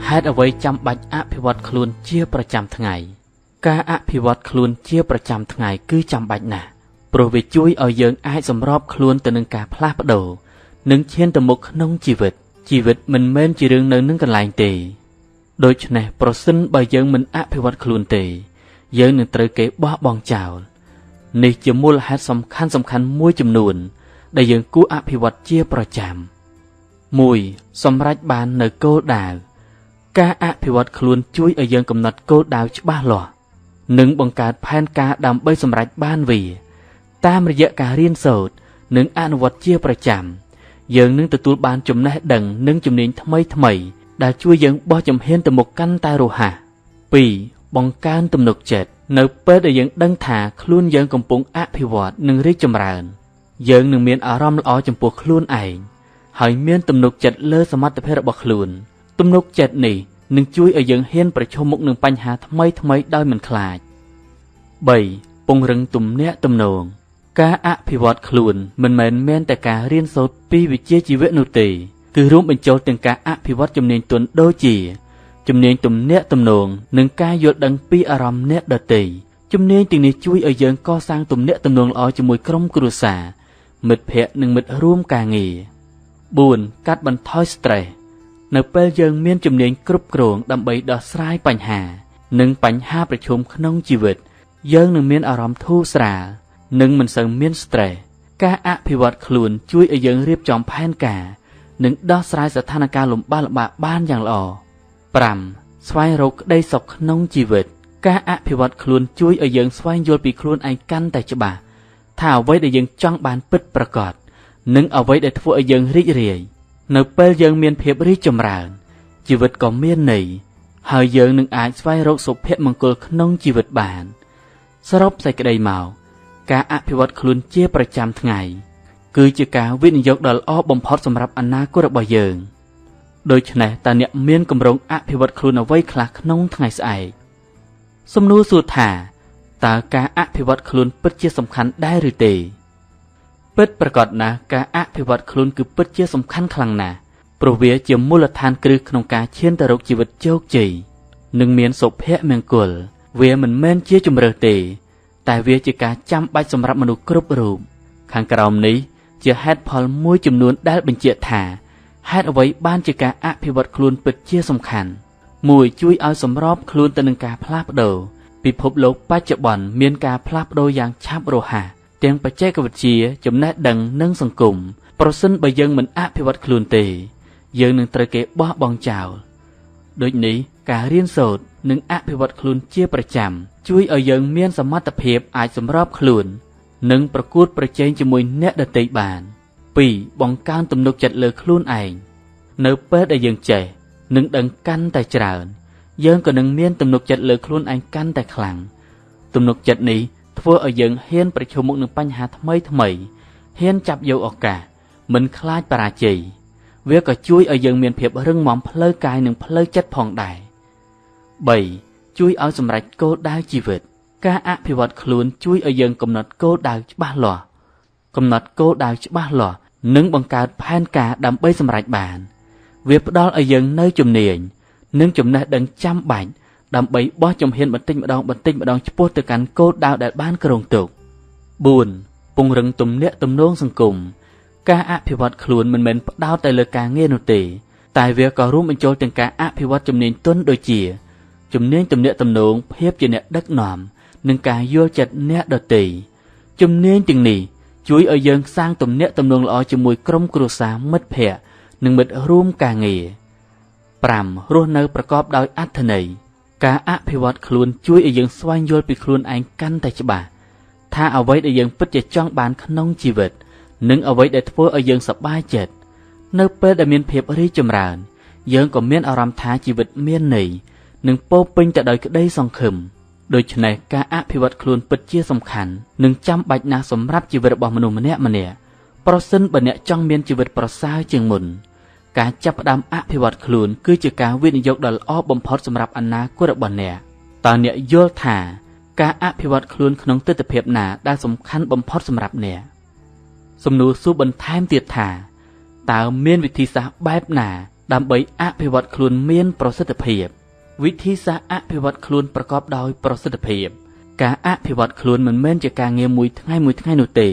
ហេតុអ្វីចាំបាច់អភិវឌ្ឍខ្លួនជាប្រចាំថ្ងៃការអភិវឌ្ឍខ្លួនជាប្រចាំថ្ងៃគឺចាំបាច់ណាស់ព្រោះវាជួយឲ្យយើងអាចសម្របខ្លួនទៅនឹងការផ្លាស់ប្ដូរនិងឈានទៅមុខក្នុងជីវិតជីវិតមិនមែនជារឿងនៅនឹងកន្លែងទេដូច្នេះប្រសិនបើយើងមិនអភិវឌ្ឍខ្លួនទេយើងនឹងត្រូវគេបោះបង់ចោលនេះជាមូលហេតុសំខាន់មួយចំនួនដែលយើងគួរអភិវឌ្ឍជាប្រចាំ1សម្រេចបាននៅគោលដៅការអភិវឌ្ឍខ្លួនជួយឲ្យយើងកំណត់គោលដៅច្បាស់លាស់និងបង្កើតផែនការដើម្បីសម្រេចបានវាតាមរយៈការរៀនសូត្រនិងអនុវត្តជាប្រចាំយើងនឹងទទួលបានចំណេះដឹងនិងជំនាញថ្មីៗដែលជួយយើងបោះជំហានទៅមុខកាន់តែរហ័ស2បង្កើនទំនុកចិត្តនៅពេលដែលយើងដឹងថាខ្លួនយើងកំពុងអភិវឌ្ឍនិងរីកចម្រើនយើងនឹងមានអារម្មណ៍ល្អចំពោះខ្លួនឯងហើយមានទំនុកចិត្តលើសមត្ថភាពរបស់ខ្លួនទំនុកចិត្តនេះនឹងជួយឲ្យយើងហ៊ានប្រឈមមុខនឹងបញ្ហាថ្មីៗដោយមិនខ្លាច3ពង្រឹងទំនាក់ទំនងការអភិវឌ្ឍខ្លួនមិនមែនមានតែការរៀនសូត្រពីវិជ្ជាជីវៈនោះទេគឺរួមបញ្ចូលទាំងការអភិវឌ្ឍជំនាញទន់ដូចជាជំនាញទំនាក់ទំនងនិងការយល់ដឹងពីអារម្មណ៍អ្នកដទៃជំនាញទាំងនេះជួយឲ្យយើងកសាងទំនាក់ទំនងល្អជាមួយក្រុមគ្រួសារមិត្តភក្តិនិងមិត្តរួមការងារ4កាត់បន្ថយ stress នៅពេលយើងមានជំនាញគ្រប់គ្រងដើម្បីដោះស្រាយបញ្ហានិងបញ្ហាប្រឈមក្នុងជីវិតយើងនឹងមានអារម្មណ៍ធូរស្រាលនិងមិនសូវមាន stress ការអភិវឌ្ឍខ្លួនជួយឲ្យយើងរៀបចំផែនការនិងដោះស្រាយស្ថានភាពលំបាកបានយ៉ាងល្អ5ស្វែងរកក្តីសុខក្នុងជីវិតការអភិវឌ្ឍខ្លួនជួយឲ្យយើងស្វែងយល់ពីខ្លួនឯងកាន់តែច្បាស់ថាអ្វីដែលយើងចង់បានពិតប្រាកដនិងអ្វីដែលធ្វើឲ្យយើងរីករាយនៅពេលយើងមានភាពរីកចម្រើនជីវិតក៏មានន័យហើយយើងនឹងអាចស្វែងរកសុភមង្គលក្នុងជីវិតបានសរុបសេចក្តីមកការអភិវឌ្ឍខ្លួនជាប្រចាំថ្ងៃគឺជាការវិនិយោគដ៏ល្អបំផុតសម្រាប់អនាគតរបស់យើងដូច្នេះតើអ្នកមានគម្រោងអភិវឌ្ឍខ្លួនអ្វីខ្លះក្នុងថ្ងៃស្អែកសំណួរសួរថាតើការអភិវឌ្ឍខ្លួនពិតជាសំខាន់ដែរឬទេពិតប្រាកដណាស់ការអភិវឌ្ឍខ្លួនគឺពិតជាសំខាន់ខ្លាំងណាស់ព្រោះវាជាមូលដ្ឋានគ្រឹះក្នុងការឈានទៅរកជីវិតជោគជ័យនិងមានសុភមង្គលវាមិនមែនជាជម្រើសទេតែវាជាការចាំបាច់សម្រាប់មនុស្សគ្រប់រូបខាងក្រោមនេះជាហេតុផលមួយចំនួនដែលបញ្ជាក់ថាហេតុអ្វីបានជាការអភិវឌ្ឍខ្លួនពិតជាសំខាន់1ជួយឲ្យសម្របខ្លួនទៅនឹងការផ្លាស់ប្ដូរពិភពលោកបច្ចុប្បន្នមានការផ្លាស់ប្ដូរយ៉ាងឆាប់រហ័សទាំងបច្ចេកវិទ្យាចំណេះដឹងនិងសង្គមប្រសិនបើយើងមិនអភិវឌ្ឍខ្លួនទេយើងនឹងត្រូវគេបោះបង់ចោលដូចនេះការរៀនសូត្រនិងអភិវឌ្ឍខ្លួនជាប្រចាំជួយឲ្យយើងមានសមត្ថភាពអាចសម្របខ្លួននិងប្រកួតប្រជែងជាមួយអ្នកដទៃបាន2បង្កើនទំនុកចិត្តលើខ្លួនឯងនៅពេលដែលយើងចេះនិងដឹងកាន់តែច្រើនយើងក៏នឹងមានទំនុកចិត្តលើខ្លួនឯងកាន់តែខ្លាំងទំនុកចិត្តនេះធ្វើឲ្យយើងហ៊ានប្រឈមមុខនឹងបញ្ហាថ្មីៗហ៊ានចាប់យកឱកាសមិនខ្លាចបរាជ័យវាក៏ជួយឲ្យយើងមានភាពរឹងមាំផ្លូវកាយនិងផ្លូវចិត្តផងដែរ3ជួយឲ្យសម្រេចគោលដៅជីវិតការអភិវឌ្ឍខ្លួនជួយឲ្យយើងកំណត់គោលដៅច្បាស់លាស់និងបង្កើតផែនការដើម្បីសម្រេចបានវាផ្ដល់ឲ្យយើងនូវជំនាញនិងចំណេះដឹងចាំបាច់ដើម្បីបោះជំហានបន្តិចម្ដងឆ្ពោះទៅកាន់គោលដៅដែលបានគ្រោងទុក4ពង្រឹងទំនាក់ទំនងសង្គមការអភិវឌ្ឍខ្លួនមិនមែនផ្ដោតតែលើការងារនោះទេតែវាក៏រួមបញ្ចូលទាំងការអភិវឌ្ឍជំនាញទន់ដូចជាជំនាញទំនាក់ទំនងភាពជាអ្នកដឹកនាំនិងការយល់ចិត្តអ្នកដទៃជំនាញទាំងនេះជួយឲ្យយើងសាងទំនាក់ទំនងល្អជាមួយក្រុមគ្រួសារមិត្តភក្តិនិងមិត្តរួមការងារ5រស់នៅប្រកបដោយអត្ថន័យការអភិវឌ្ឍខ្លួនជួយឲ្យយើងស្វែងយល់ពីខ្លួនឯងកាន់តែច្បាស់ថាអ្វីដែលយើងពិតជាចង់បានក្នុងជីវិតនិងអ្វីដែលធ្វើឲ្យយើងសប្បាយចិត្តនៅពេលដែលមានភាពរីកចម្រើនយើងក៏មានអារម្មណ៍ថាជីវិតមានន័យនិងពោរពេញទៅដោយក្តីសង្ឃឹមដូច្នេះការអភិវឌ្ឍខ្លួនពិតជាសំខាន់និងចាំបាច់ណាស់សម្រាប់ជីវិតរបស់មនុស្សម្នាក់ៗប្រសិនបើអ្នកចង់មានជីវិតប្រសើរជាងមុនការចាប់ផ្ដើមអភិវឌ្ឍខ្លួនគឺជាការវិនិយោគដ៏ល្អបំផុតសម្រាប់អនាគតរបស់អ្នកតើអ្នកយល់ថាការអភិវឌ្ឍខ្លួនក្នុងទិដ្ឋភាពណាដែលសំខាន់បំផុតសម្រាប់អ្នកសំណួរសួរបន្ថែមទៀតថាតើមានវិធីសាស្ត្របែបណា ដើម្បីអភិវឌ្ឍខ្លួនមានប្រសិទ្ធភាពវិធីសាស្ត្រអភិវឌ្ឍខ្លួនប្រកបដោយប្រសិទ្ធភាពការអភិវឌ្ឍខ្លួនមិនមែនជាការងារមួយថ្ងៃមួយថ្ងៃនោះទេ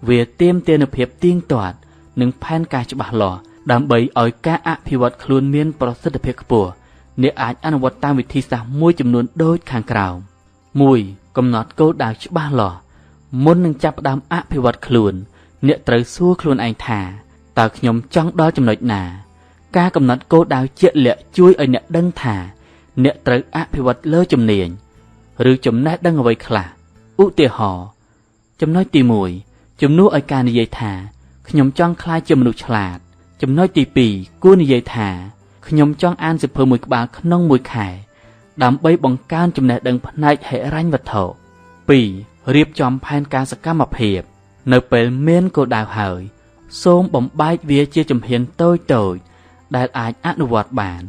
វាទាមទារនូវភាពទៀងទាត់និងផែនការច្បាស់លាស់ដើម្បីឲ្យការអភិវឌ្ឍខ្លួនមានប្រសិទ្ធភាពខ្ពស់អ្នកអាចអនុវត្តតាមវិធីសាស្ត្រមួយចំនួនដូចខាងក្រោម1កំណត់គោលដៅច្បាស់លាស់មុននឹងចាប់ផ្ដើមអភិវឌ្ឍខ្លួនអ្នកត្រូវសួរខ្លួនឯងថាតើខ្ញុំចង់ដល់ចំណុចណាការកំណត់គោលដៅជាក់លាក់ជួយឲ្យអ្នកដឹងថាអ្នកត្រូវអភិវឌ្ឍលើជំនាញឬចំណេះដឹងអ្វីខ្លះឧទាហរណ៍ចំណុចទី1ជំនួសឲ្យការនិយាយថាខ្ញុំចង់ក្លាយជាមនុស្សឆ្លាតចំណុចទី2គួរនិយាយថាខ្ញុំចង់អានសៀវភៅមួយក្បាលក្នុងមួយខែដើម្បីបង្កើនចំណេះដឹងផ្នែកហិរញ្ញវត្ថុ2រៀបចំផែនការសកម្មភាពនៅពេលមានគោលដៅហើយសូមបំបែកវាជាជំហានតូចៗដែលអាចអនុវត្តបាន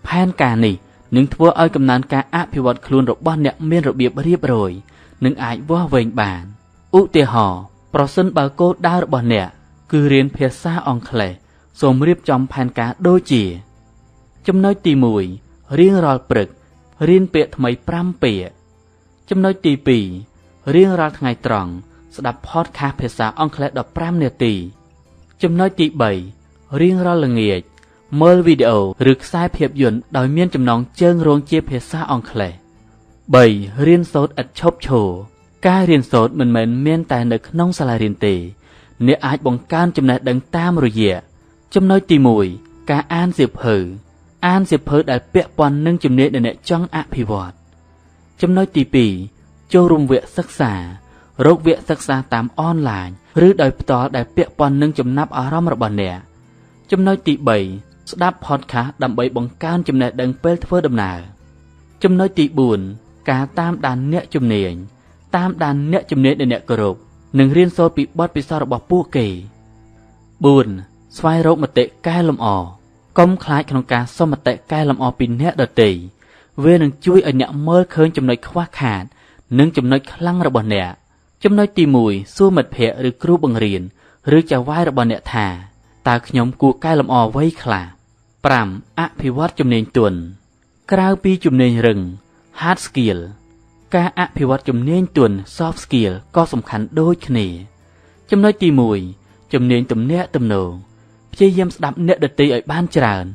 ផែនការនេះនឹងធ្វើឲ្យកំណើនការអភិវឌ្ឍខ្លួនរបស់អ្នកមានរបៀបរៀបរយនិងអាចវាស់វែងបានឧទាហរណ៍ប្រសិនបើគោលដៅរបស់អ្នកគឺរៀនភាសាអង់គ្លេសសូមរៀបចំផែនការដូចជាចំណុចទី1រៀងរាល់ព្រឹករៀនពាក្យថ្មី5ពាក្យចំណុចទី2រៀងរាល់ថ្ងៃត្រង់ស្ដាប់ podcast ភាសាអង់គ្លេស15នាទីចំណុចទី3រៀងរាល់ល្ងាចមើលវីដេអូឬខ្សែភាពយន្តដោយមានចំណងជើងរងជាភាសាអង់គ្លេស3រៀនសូត្រឥតឈប់ឈរការរៀនសូត្រមិនមែនមានតែនៅក្នុងសាលារៀនទេអ្នកអាចបង្កើនចំណេះដឹងតាមរយៈចំណុចទី1ការអានសៀវភៅអានសៀវភៅដែលពាក់ព័ន្ធនឹងជំនាញដែលអ្នកចង់អភិវឌ្ឍចំណុចទី2ចូលរួមវគ្គសិក្សារកវគ្គសិក្សាតាមអនឡាញឬដោយផ្ទាល់ដែលពាក់ព័ន្ធនឹងចំណាប់អារម្មណ៍របស់អ្នកចំណុចទី3ស្ដាប់ podcast ដើម្បីបង្កើនចំណេះដឹងពេលធ្វើដំណើរចំណុចទី4ការតាមដានអ្នកជំនាញតាមដានអ្នកជំនាញដែលអ្នកគោរពនិងរៀនសូត្រពីបទពិសោធន៍របស់ពួកគេ4ស្វែងរកមតិកែលម្អកុំខ្លាចក្នុងការសុំមតិកែលម្អពីអ្នកដទៃវានឹងជួយឲ្យអ្នកមើលឃើញចំណុចខ្វះខាតនិងចំណុចខ្លាំងរបស់អ្នកចំណុចទី1សួរមិត្តភ័ក្តិឬគ្រូបង្រៀនឬចៅហ្វាយរបស់អ្នកថាតើខ្ញុំគួរកែលម្អអ្វីខ្លះ5អភិវឌ្ឍជំនាញទន់ក្រៅពីជំនាញរឹង hard skill ការអភិវឌ្ឍជំនាញទន់ soft skill ក៏សំខាន់ដូចគ្នាចំណុចទី1ជំនាញទំនាក់ទំនងព្យាយាមស្ដាប់អ្នកដទៃឲ្យបានច្រើន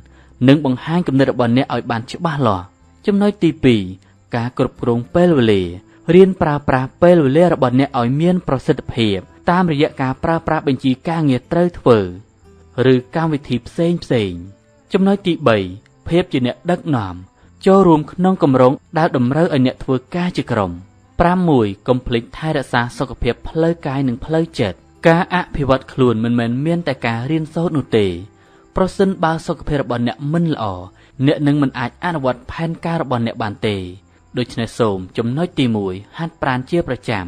និងបង្ហាញគំនិតរបស់អ្នកឲ្យបានច្បាស់លាស់ចំណុចទី2ការគ្រប់គ្រងពេលវេលារៀនប្រើប្រាស់ពេលវេលារបស់អ្នកឲ្យមានប្រសិទ្ធភាពតាមរយៈការប្រើប្រាស់បញ្ជីការងារត្រូវធ្វើឬកម្មវិធីផ្សេងផ្សេងចំណុចទី3ភាពជាអ្នកដឹកនាំចូលរួមក្នុងគម្រោងដែលតម្រូវឲ្យអ្នកធ្វើការជាក្រុម5-1កុំភ្លេចថែរក្សាសុខភាពផ្លូវកាយនិងផ្លូវចិត្តការអភិវឌ្ឍខ្លួនមិនមែនមានតែការរៀនសូត្រនោះទេប្រសិនបើសុខភាពរបស់អ្នកមិនល្អអ្នកនឹងមិនអាចអនុវត្តផែនការរបស់អ្នកបានទេដូច្នេះសូមចំណុចទី1ហាត់ប្រាណជាប្រចាំ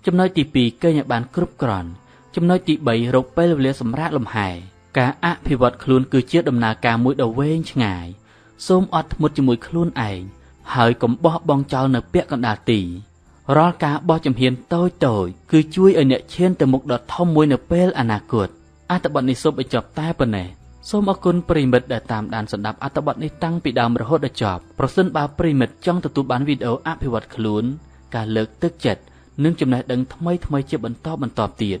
ចំណុចទី2គេងឲ្យបានគ្រប់គ្រាន់ចំណុចទី3រកពេលវេលាសម្រាកលំហែការអភិវឌ្ឍខ្លួនគឺជាដំណើរការមួយដ៏វែងឆ្ងាយសូមអត់ធ្មត់ជាមួយខ្លួនឯងហើយកុំបោះបង់ចោលនៅពាក់កណ្ដាលទីរាល់ការបោះជំហានតូចៗគឺជួយឲ្យអ្នកឈានទៅមុខដ៏ធំមួយនៅពេលអនាគតអត្ថបទនេះសូមបញ្ចប់តែប៉ុណ្ណេះសូមអរគុណប្រិយមិត្តដែលតាមដានស្ដាប់អត្ថបទនេះតាំងពីដើមរហូតដល់ចប់ប្រសិនបើប្រិយមិត្តចង់ទទួលបានវីដេអូអភិវឌ្ឍខ្លួនការលើកទឹកចិត្តនិងចំណេះដឹងថ្មីៗជាបន្តបន្ទាប់ទៀត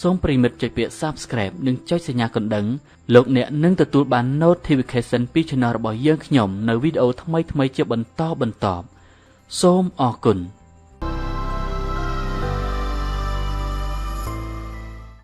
សូមប្រិយមិត្តចុចពាក្យ Subscribe និងចុចសញ្ញាកណ្ដឹងលោកអ្នកនឹងទទួលបាន Notification ពី Channel របស់យើងខ្ញុំនៅវីដេអូថ្មីៗជាបន្តបន្ទាប់សូមអរគុណ